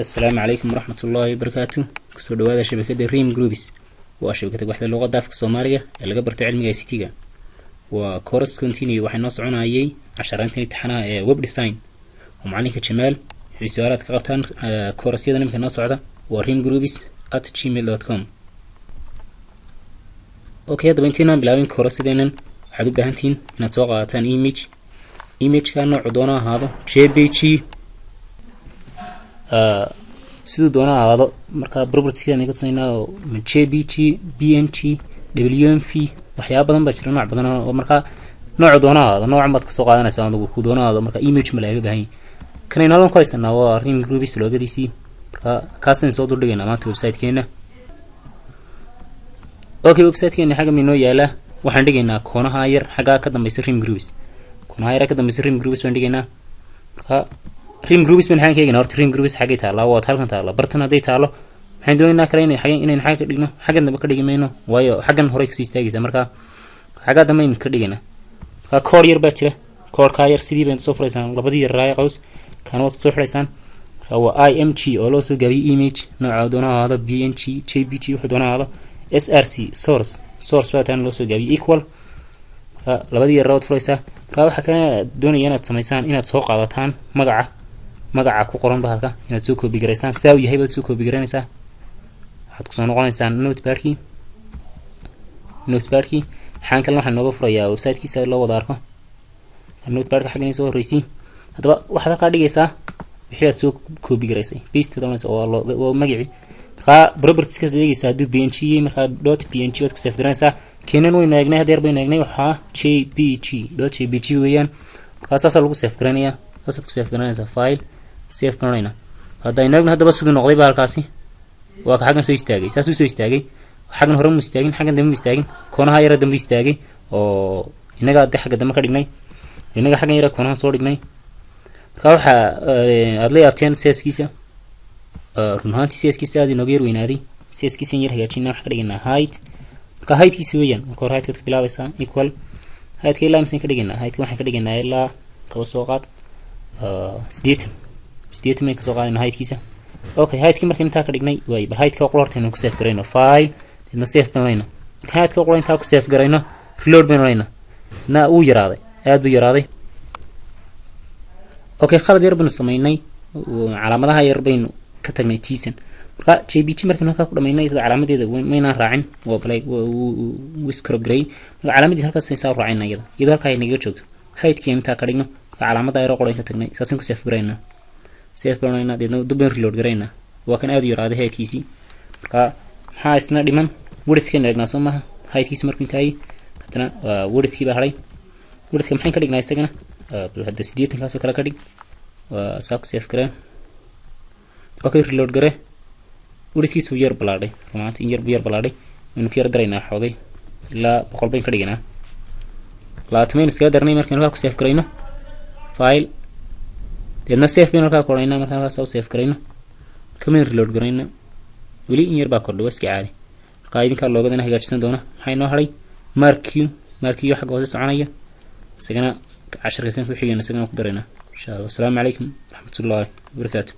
Assalaamu calaykum waraxmatullaahi wabarakaatu. Kusoo dhawaada shabakada Ream Groups. Waa shabakada waxda luqadda afka Soomaaliga ee laga barto cilmiga ICT-ga. Waa course continue. Waxay noo soconayay casharayntan imtixaanaha ee web design oo macalinka Jamaal. Wixii su-aalaad ka qabtaan koorasyada nimka noo socda waa reamgroups@gmail.com. Okay, haddaba intaynaan bilaabin koorasyadenan, waxaad u baahan tihiin inaad soo qaadataan image. Imageka noocu doono ahaado, JPG siduu doono ahaado. Marka propertieskaan ka tusaynaa oo JPG, PNG, WMV, waxyaaba badan baa jira, nooc badan oo markaa noocu doono ahaado, noocan baad kasoo qaadanaysaa adigu ku doono ahaado. Marka image ma lagaga baahan yahay. Kanaynu halkan ku haysanaa waa Ream Groups loogadiisii. Marka kaasaynu soo duldhigaynaa maanta websitekeena. Okay, websitekeena xagga minoo yaalaa. Waxaan dhigaynaa koonaha yar xaggaa ka dambeysa Ream Groups. Koonaha yar ka dambeysa Ream Groups baan dhigaynaa. Marka Ream Groups baan xagan ka eegaynaa. Horta Ream Groups xaggay taallaa? Waad halkan taalla, bartan hadday taalo. Waxaan doonaynaa kale inay xaggan, inaynu xagga ka dhigno. Xaggan dambe ka dhigi mayno, waayo xaggan horey kasii istaagaysa. Marka xaggaa dambe aynu ka dhigaynaa. Marka koor yar baa jira. Koorkaa yar sidii baynu soo furaysaan, labadii yar raaya qaws kana waad kusoo xidhaysaan. Marka waa IMG oo loo soo gaabiyey image, nooca doona ahaado, PNG, JPG, wuxuu doona ahaado. SRC, source, source baa taana loo soo gaabiyey, equal. Marka labadii yar waad furaysaa. Marka waxaa kale doonaya inaad samaysaan inaad soo qaadataan magaca ku qoran bahalka, inaad soo copy garaysaan. Saa uu yahay baad soo copy garanaysaa. Waxaad kusoo noqonaysaan notepadkii. Notepadkii xaan kalena waxaa nooga furayaa websitekiisa loo wada arko. Notepadka xaggan soo horreysiin. Haddaba waxaad halkaa dhigaysaa wixii aad soo copy garaysay. Paste baad oranaysaa, waa magicii. Markaa propertieskaas eegaysaa hadduu PNG yahay, markaa .png baad ku save garanaysaa. Keenan waynu eegnay, hadeer baynu eegnay, waxaa JPG, .jpg weeyaan. Markaa saasaa lagu save garanayaa, saasaad ku save garanaysaa. File, save garanayna. Haddaynu eegno haddaba siduu noqday ba halkaasi. Waa ka xaggan soo istaagay, saasuu soo istaagay. Xaggan hore mu istaagin, xaggan dambe mu istaagin, koonaha yara dambe istaagay oo innagaa de xagga dambe ka dhignay, innaga xaggan yara koonaha soo dhignay. Marka waxaa aada la yaabteen sizekiisa. Run ahaantii sizekiisa aada inooga yar weynaaday. Sizekiisa in yar hagaajina. Waxaan ka dhigaynaa height. Marka heightkiisa weeyaan. Marka hore heightkaad ka bilaabaysaa, equal. Heightka ilaa misaan ka dhigaynaa? Heightka waxaan ka dhigaynaa ilaa kaba soo qaad 80. 80 bayn kasoo qaadayna heightkiisa. Okay, heightkii marka intaa ka dhignay waay. Bal heightka qura horta inuu ku save garayno. File, deedna save baynu odhanayna. Marka heightka qura intaa ku save garayno, reload baynu odhanayna. Na wuu yaraaday, aad buu yaraaday. Okay, khalad yar baynu samaynay, calaamadaha yar baynu ka tagnay tiisan. Marka JPG markaynu halkaa ku dhamaynay, sida calaamadeeda maynaan raacin, waa balay wuu is crop gareeyey. Marka calaamadii halkaas saa raacayna iyadoo halkaa ay nagaga joogto. Heightkii intaa ka dhigno. Marka calaamada yaroo qora ka tagnay, saasaan ku save garaynaa. Save baynu deedna dib baynu reload garaynaa. Waa kan aad u yaraaday heightkiisii. Marka maxaa isna dhiman? Widthkaynu eegnaa, soo maaha? Heightkiisi markuu intaayay, haddana widthkii baa hadhay. Widthka maxayn ka dhignaa isagana? Bal hadda 80 kaasoo kale ka dhig. Waa saa ku save garee. Okay, reload garee. Widthkiisu yar balaadhay rumaanti, in yar buu yar balaadhay. Waynu ku yar daraynaa xoogay, ilaa 100 bayn ka dhiganaa. 20 baynu iskaga darnay. Markaynu halkaa ku save garayno, file, deedna save baynu halkaa ku odhaynaa. Markaan halkaas u save garayno, kamaynu reload garayno, weli in yar baa kordhay. Waa iska caadi. Markaa idinkaa loogadana hagaajisan doona. Maxaa inoo hadhay? Marquee. Marquee xagga hoose soconaya, isagana casharka kan ku xigayna isagana ku daraynaa, insha Allah. Asalaamu calaykum waraxmatullaahi wabarakaatu.